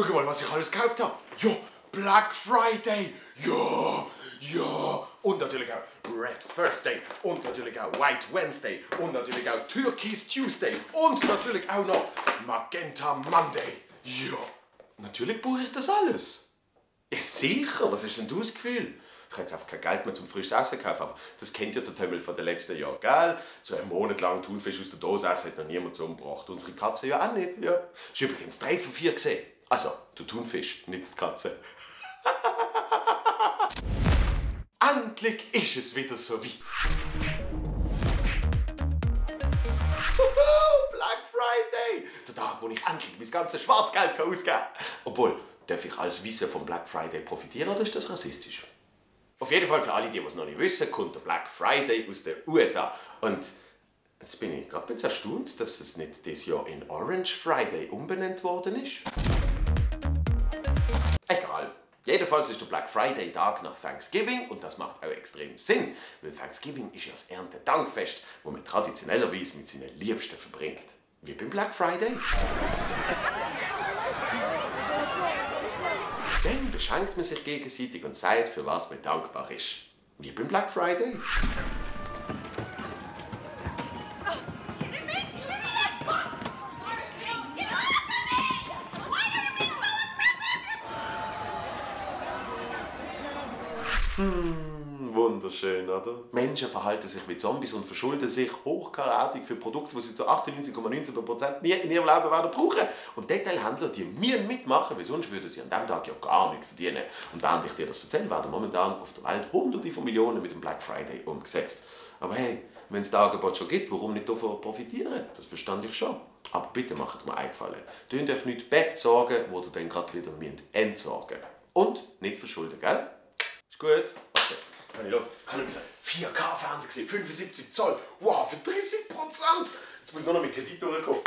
schau mal, was ich alles gekauft habe. Ja, Black Friday. Ja, ja. Und natürlich auch Red Thursday. Und natürlich auch White Wednesday. Und natürlich auch Türkis Tuesday. Und natürlich auch noch Magenta Monday. Ja, natürlich brauche ich das alles. Ja, sicher. Was ist denn das Gefühl? Ich habe jetzt einfach kein Geld mehr zum frisches Essen kaufen, aber das kennt ja der Tümmel von den letzten Jahren, gell? So einen Monat lang Thunfisch aus der Dose essen hat noch niemand so umgebracht. Unsere Katze ja auch nicht, ja. Das ist übrigens 3 von 4 gesehen. Also, der Thunfisch, nicht die Katze. Endlich ist es wieder so weit. Black Friday! Der Tag, wo ich endlich mein ganzes Schwarzgeld ausgeben kann. Obwohl, darf ich als Weise vom Black Friday profitieren oder ist das rassistisch? Auf jeden Fall für alle, die es noch nicht wissen, kommt der Black Friday aus den USA. Und jetzt bin ich gerade ein bisschen erstaunt, dass es nicht dieses Jahr in Orange Friday umbenannt worden ist. Egal. Jedenfalls ist der Black Friday Tag nach Thanksgiving und das macht auch extrem Sinn, weil Thanksgiving ist ja das Erntedankfest, das man traditionellerweise mit seinen Liebsten verbringt. Wie beim Black Friday. Dann beschenkt man sich gegenseitig und sagt, für was man dankbar ist. Wie beim Black Friday. Wunderschön, oder? Menschen verhalten sich wie Zombies und verschulden sich hochkarätig für Produkte, die sie zu 98,19% nie in ihrem Leben werden brauchen. Und Detailhändler, die müssen mitmachen, weil sonst würden sie an diesem Tag ja gar nicht verdienen. Und während ich dir das erzähle, werden momentan auf der Welt Hunderte von Millionen mit dem Black Friday umgesetzt. Aber hey, wenn es das Angebot schon gibt, warum nicht davon profitieren? Das verstand ich schon. Aber bitte macht mir einen Gefallen. Tönt euch nicht besorgen, wo ihr dann gerade wieder entsorgen müsst. Und nicht verschulden, gell? Ist gut? Okay. Kann ich los? Kann ich gesagt, 4K-Fernsehen gesehen, 75 Zoll. Wow, für 30%! Jetzt muss ich nur noch mit Kredit durchkommen.